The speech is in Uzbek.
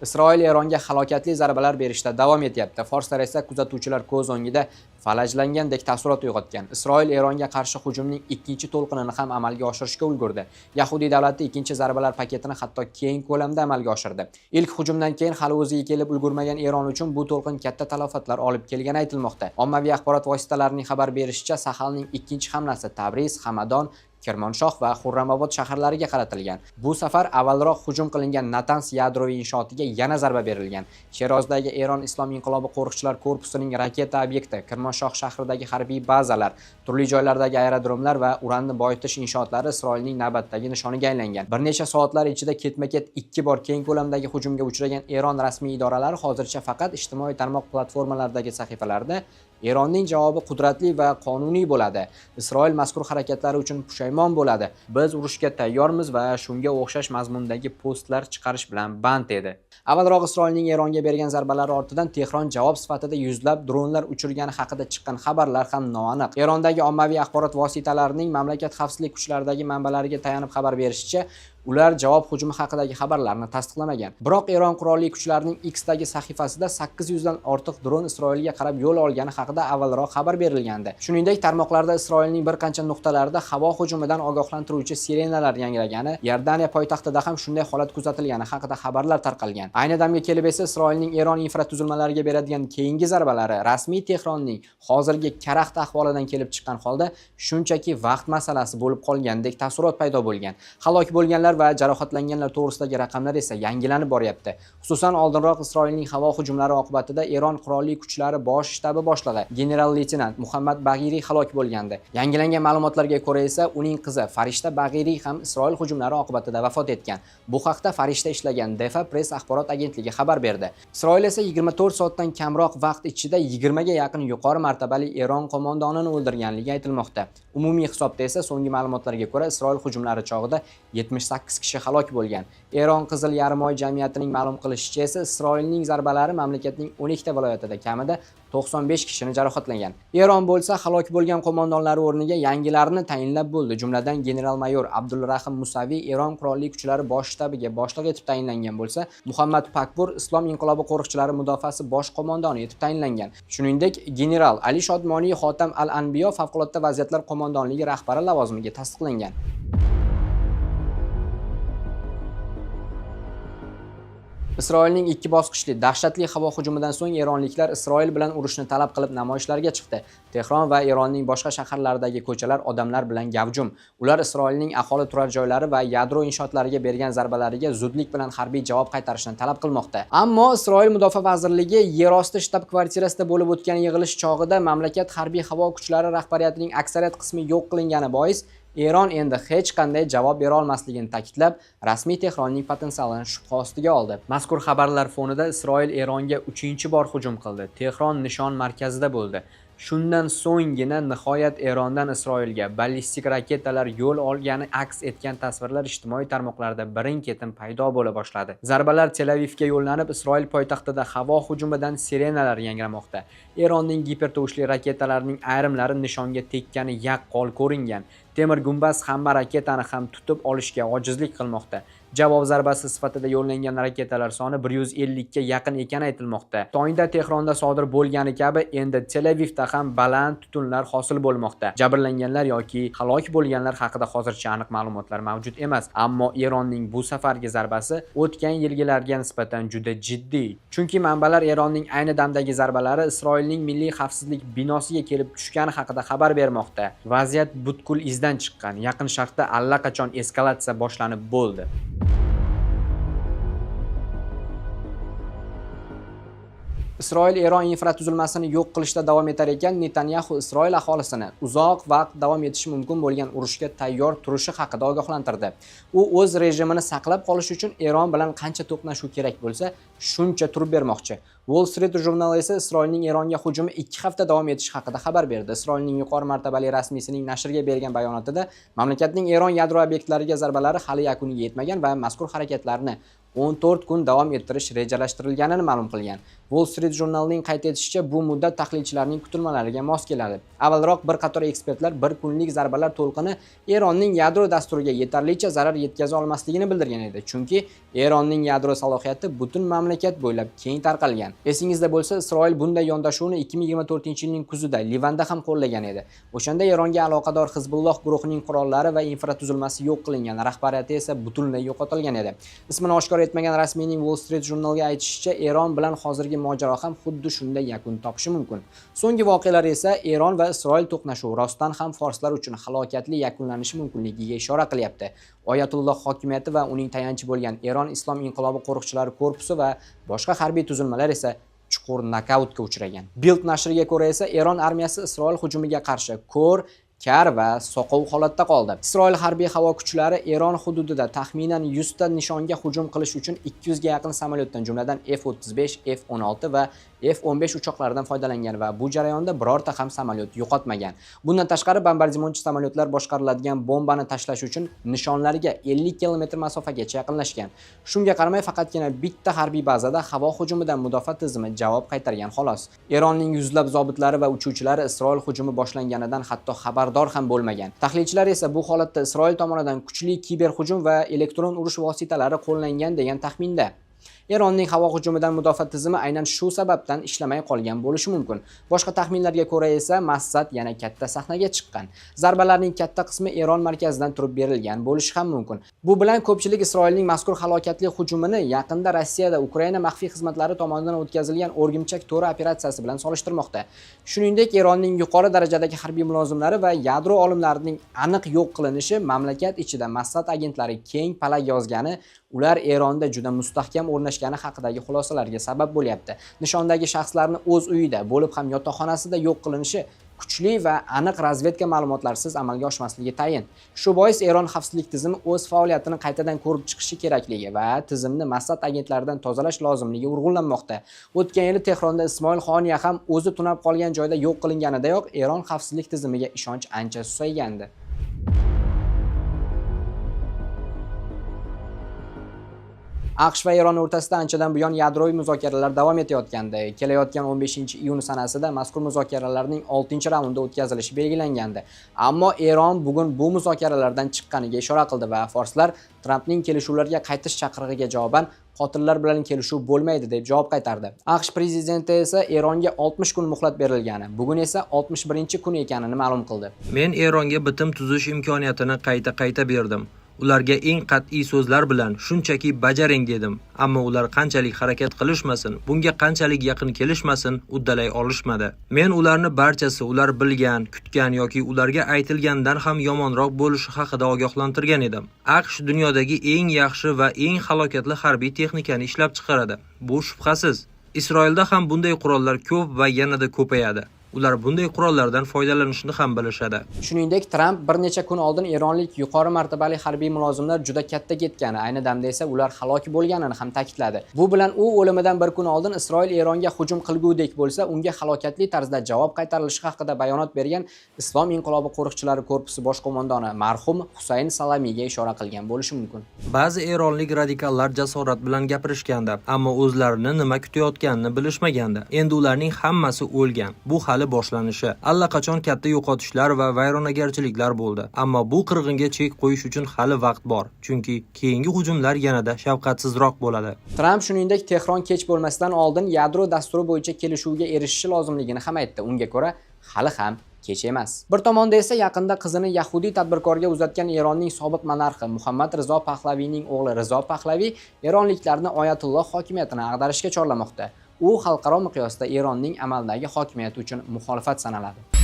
Isroil Eronga halokatli zarbalar berishda davom etyapti. Forslar esa kuzatuvchilar ko'z o'ngida falajlangandek taassurot uyg'otgan. Isroil Eronga qarshi hujumning ikkinchi to'lqinini ham amalga oshirishga ulgurdi. Yahudiy davlati ikkinchi zarbalar paketini hatto keng ko'lamda amalga oshirdi. Ilk hujumdan keyin hali o'ziga kelib ulgurmagan Eron uchun bu to'lqin katta talafotlar olib kelgani aytilmoqda. Ommaviy axborot vositalarining xabar berishicha, Sahalning ikkinchi hamlasi Tabriz, Hamadon, Kirmonshoh va Xurramobod shaharlariga qaratilgan. Bu safar avvalroq hujum qilingan Natans yadroviy inshootiga yana zarba berilgan. Sherozdagi Eron Islom inqilobi qo'riqchilar korpusining raketa obyekti, Kirmonshoh shahridagi harbiy bazalar, turli joylardagi aerodromlar va uranni boyitish inshootlari Isroilning navbatdagi nishoniga aylangan. Bir necha soatlar ichida ketma-ket 2 bor keng ko'lamdagi hujumga uchragan Eron rasmiy idoralari hozircha faqat ijtimoiy tarmoq platformalaridagi sahifalarida Eronning javobi qudratli va qonuniy bo'ladi. Isroil mazkur harakatlari uchun pushaymon bo'ladi. Biz urushga tayyormiz va shunga o'xshash mazmundagi postlar chiqarish bilan band edi. Avvalroq Isroilning Eronga bergan zarbalari ortidan Tehron javob sifatida yuzlab dronlar uchirgani haqida chiqqan xabarlar ham noaniq. Erondagi ommaviy axborot vositalarining mamlakat xavfsizlik kuchlaridagi manbalariga tayanib xabar berishicha, ular javob hujumi haqidagi xabarlarni tasdiqlamagan. Biroq Eron qurolli kuchlarining X'dagi sahifasida 800 dan ortiq dron Isroilga qarab yo'l olgani haqida avvalroq xabar berilgandi. Shuningdek, tarmoqlarda Isroilning bir qancha nuqtalarida havo hujumidan ogohlantiruvchi sirenalar yangragani, Iordaniya poytaxtida ham shunday holat kuzatilgani haqida xabarlar tarqalgan. Ayni damga kelib esa Isroilning Eron infratuzilmalariga beradigan keyingi zarbalari rasmiy Tehronning hozirgi karaxt ahvolidan kelib chiqqan holda shunchaki vaqt masalasi bo'lib qolgandek taassurot paydo bo'lgan. Halok bo'lganlar va jarohatlanganlar to'g'risidagi raqamlar esa yangilanib boryapti. Xususan, oldinroq Isroilning havo hujumlari oqibatida Eron qurolli kuchlari bosh shtabi boshlig'i general-leytenant Muhammad Bag'iriy halok bo'lgandi. Yangilangan ma'lumotlarga ko'ra esa uning qizi Farishta Bag'iriy ham Isroil hujumlari oqibatida vafot etgan. Bu haqda Farishta ishlagan Defa Press axborot agentligi xabar berdi. Isroil esa 24 soatdan kamroq vaqt ichida 20 ga yaqin yuqori martabali Eron qo'mondonini o'ldirganligi aytilmoqda. Umumiy hisobda esa so'nggi ma'lumotlarga ko'ra Isroil hujumlari chog'ida 78 kishi halok bo'lgan. Eron Qizil Yarimoy jamiyatining ma'lum qilishicha esa Isroilning zarbalari mamlakatning 12 ta viloyatida kamida 95 kishini jarohatlagan. Eron bo'lsa halok bo'lgan qo'mondonlari o'rniga yangilarini tayinlab bo'ldi. Jumladan general-mayor Abdulrahim Musaviy Eron qurolli kuchlari bosh shtabiga boshliq etib tayinlangan bo'lsa, Muhammad Pakpur Islom inqilobi qo'riqchilari mudofaasi bosh qo'mondoni etib tayinlangan. Shuningdek, general Ali Shodmoniy Xotam al-Anbiyo favqulodda vaziyatlar qo'mondonligi rahbari lavozimiga tasdiqlangan. Isroilning 2 bosqichli dahshatli havo hujumidan so'ng eronliklar Isroil bilan urushni talab qilib namoyishlarga chiqdi. Tehron va Eronning boshqa shaharlaridagi ko'chalar odamlar bilan gavjum. Ular Isroilning aholi turar joylari va yadro inshootlariga bergan zarbalariga zudlik bilan harbiy javob qaytarishni talab qilmoqda. Ammo Isroil mudofaa vazirligi yerosti shtab kvartirasida bo'lib o'tgan yig'ilish chog'ida mamlakat harbiy havo kuchlari rahbariyatining aksariyat qismi yo'q qilingani bois Eron endi hech qanday javob bera olmasligini ta'kidlab, rasmiy Tehronning potensialini shubha ostiga oldi. Mazkur xabarlar fonida Isroil Eronga 3-bor hujum qildi. Tehron nishon markazida bo'ldi. Shundan so'nggina nihoyat Erondan Isroilga ballistik raketalar yo'l olgani aks etgan tasvirlar ijtimoiy tarmoqlarda birin-ketin paydo bo'la boshladi. Zarbalar Tel-Avivga yo'llanib, Isroil poytaxtida havo hujumidan sirenalar yangramoqda. Eronning gipertovushli raketalarining ayrimlari nishonga tekkani yaqqol ko'ringan. Temir gumbaz hamma raketani ham tutib olishga ojizlik qilmoqda. Javob zarbasi sifatida yo'llangan raketalar soni 150 ga yaqin ekani aytilmoqda. Tongda Tehronda sodir bo'lgani kabi endi Tel-Avivda ham baland tutunlar hosil bo'lmoqda. Jabrlanganlar yoki halok bo'lganlar haqida hozircha aniq ma'lumotlar mavjud emas, ammo Eronning bu safargi zarbasi o'tgan yilgilarga nisbatan juda jiddiy. Chunki manbalar Eronning ayni damdagi zarbalari Isroilning milliy xavfsizlik binosiga kelib tushgani haqida xabar bermoqda. Vaziyat butkul izdan chiqqan. Yaqin Sharqda allaqachon eskalatsiya boshlanib bo'ldi. Isroil Eron infratuzilmasini yo'q qilishda davom etar ekan, Netanyaxu Isroil aholisini uzoq vaqt davom etishi mumkin bo'lgan urushga tayyor turishi haqida ogohlantirdi. U o'z rejimini saqlab qolish uchun Eron bilan qancha to'qnashuv kerak bo'lsa, shuncha turib bermoqchi. Wall Street jurnali esa Isroilning Eronga hujumi 2 hafta davom etishi haqida xabar berdi. Isroilning yuqori martabali rasmiysining nashrga bergan bayonotida mamlakatning Eron yadro obyektlariga zarbalari hali yakuniga yetmagan va mazkur harakatlarni 14 kun davom ettirish rejalashtirilganini ma'lum qilgan. Wall Street Journalning qayd etishicha, bu muddat tahlilchilarning kutilmalariga mos keladi. Avvalroq bir qator ekspertlar bir kunlik zarbalar to'lqini Eronning yadro dasturiga yetarlicha zarar yetkaza olmasligini bildirgan edi. Chunki Eronning yadro salohiyati butun mamlakat bo'ylab keng tarqalgan. Esingizda bo'lsa, Isroil bunday yondashuvni 2024-yilning kuzida Livanda ham qo'llagan edi. O'shanda Eronga aloqador Hizbulloh guruhining qurollari va infratuzilmasi yo'q qilingan, rahbariyati esa butunlay yo'qotilgan edi. Ismini oshkor etmagan rasmiyning Wall Street Journalga aytishicha, Eron bilan hozirgi mojaro ham xuddi shunday yakun topishi mumkin. So'nggi voqealar esa Eron va Isroil to'qnashuvi rostdan ham forslar uchun halokatli yakunlanishi mumkinligiga ishora qilyapti. Oyatulloh hokimiyati va uning tayanchi bo'lgan Eron Islom inqilobi qo'riqchilari korpusi va boshqa harbiy tuzilmalar esa chuqur nokautga uchragan. Bild nashriga ko'ra esa Eron armiyasi Isroil hujumiga qarshi ko'r, kar va soqov holatda qoldi. Isroil harbiy havo kuchlari Eron hududida taxminan 100 ta nishonga hujum qilish uchun 200 ga yaqin samolyotdan, jumladan F-35, F-16 va F-15 uchoqlaridan foydalangan va bu jarayonda birorta ham samolyot yo'qotmagan. Bundan tashqari bombardimonchi samolyotlar boshqariladigan bombani tashlash uchun nishonlarga 50 km masofagacha yaqinlashgan. Shunga qaramay faqatgina bitta harbiy bazada havo hujumidan mudofaa tizimi javob qaytargan xolos. Eronning yuzlab zobitlari va uchuvchilari Isroil hujumi boshlanganidan hatto xabardor ham bo'lmagan. Tahlilchilar esa bu holatda Isroil tomonidan kuchli kiber hujum va elektron urush vositalari qo'llangan degan taxminda. Eronning havo hujumidan mudofaa tizimi aynan shu sababdan ishlamay qolgan bo'lishi mumkin. Boshqa taxminlarga ko'ra esa Massad yana katta sahnaga chiqqan. Zarbalarning katta qismi Eron markazidan turib berilgan bo'lishi ham mumkin. Bu bilan ko'pchilik Isroilning mazkur halokatli hujumini yaqinda Rossiyada Ukraina maxfiy xizmatlari tomonidan o'tkazilgan O'rgimchak to'ri operatsiyasi bilan solishtirmoqda. Shuningdek, Eronning yuqori darajadagi harbiy mulozimlari va yadro olimlarining aniq yo'q qilinishi mamlakat ichida Massad agentlari keng palak yozgani, ular Eronda juda mustahkam o'rnashgani haqidagi xulosalarga sabab bo'lyapti. Nishondagi shaxslarni o'z uyida, bo'lib ham yotoqxonasida yo'q qilinishi kuchli va aniq razvedka ma'lumotlarsiz amalga oshmasligi tayin. Shu bois Eron xavfsizlik tizimi o'z faoliyatini qaytadan ko'rib chiqishi kerakligi va tizimni Massad agentlaridan tozalash lozimligi urg'ulanmoqda. O'tgan yili Tehronda Ismoil Xoniya ham o'zi tunab qolgan joyda yo'q qilinganidayoq Eron xavfsizlik tizimiga ishonch ancha susaygandi. AQSh va Eron o'rtasida anchadan buyon yadroviy muzokaralar davom etayotgandi. Kelayotgan 15-iyun sanasida mazkur muzokaralarning 6-raundi o'tkazilishi belgilangandi. Ammo Eron bugun bu muzokaralardan chiqqaniga ishora qildi va forslar Trampning kelishuvlarga qaytish chaqirig'iga javoban qotillar bilan kelishuv bo'lmaydi deb javob qaytardi. AQSh prezidenti esa Eronga 60 kun muhlat berilgani, bugun esa 61-kun ekanini ma'lum qildi. Men Eronga bitim tuzish imkoniyatini qayta-qayta berdim. Ularga eng qat'iy so'zlar bilan shunchaki bajaring dedim. Ammo ular qanchalik harakat qilishmasin, bunga qanchalik yaqin kelishmasin, uddalay olishmadi. Men ularni barchasi ular bilgan, kutgan yoki ularga aytilgandan ham yomonroq bo'lishi haqida ogohlantirgan edim. AQSh dunyodagi eng yaxshi va eng halokatli harbiy texnikani ishlab chiqaradi. Bu shubhasiz. Isroilda ham bunday qurollar ko'p va yanada ko'payadi. Ular bunday qurollardan foydalanishni ham bilishadi. Shuningdek, Tramp bir necha kun oldin eronlik yuqori martabali harbiy mulozimlar juda katta ketgani, ayni damda esa ular halok bo'lganini ham ta'kidladi. Bu bilan u o'limidan bir kun oldin Isroil Eronga hujum qilgudek bo'lsa, unga halokatli tarzda javob qaytarilishi haqida bayonot bergan Islom inqilobi qo'riqchilari korpusi bosh qo'mondoni marhum Husayn Salamiga ishora qilgan bo'lishi mumkin. Ba'zi eronlik radikallar jasorat bilan gapirishgandi, ammo o'zlarini nima kutayotganini bilishmagandi. Endi ularning hammasi o'lgan. Bu hali boshlanishi. Allaqachon katta yo'qotishlar va vayronagarchiliklar bo'ldi. Ammo bu qirg'inga chek qo'yish uchun hali vaqt bor, chunki keyingi hujumlar yanada shafqatsizroq bo'ladi. Tramp shuningdek Tehron kech bo'lmasdan oldin yadro dasturi bo'yicha kelishuvga erishishi lozimligini ham aytdi. Unga ko'ra hali ham kech emas. Bir tomonda esa yaqinda qizini yahudiy tadbirkorga uzatgan Eronning sobiq monarxi Muhammad Rizo Pahlaviyning o'g'li Rizo Pahlaviy eronliklarni Oyatulloh hokimiyatini ag'darishga chorlamoqda. U xalqaro miqyosda Eronning amaldagi hokimiyati uchun muxolifat sanaladi.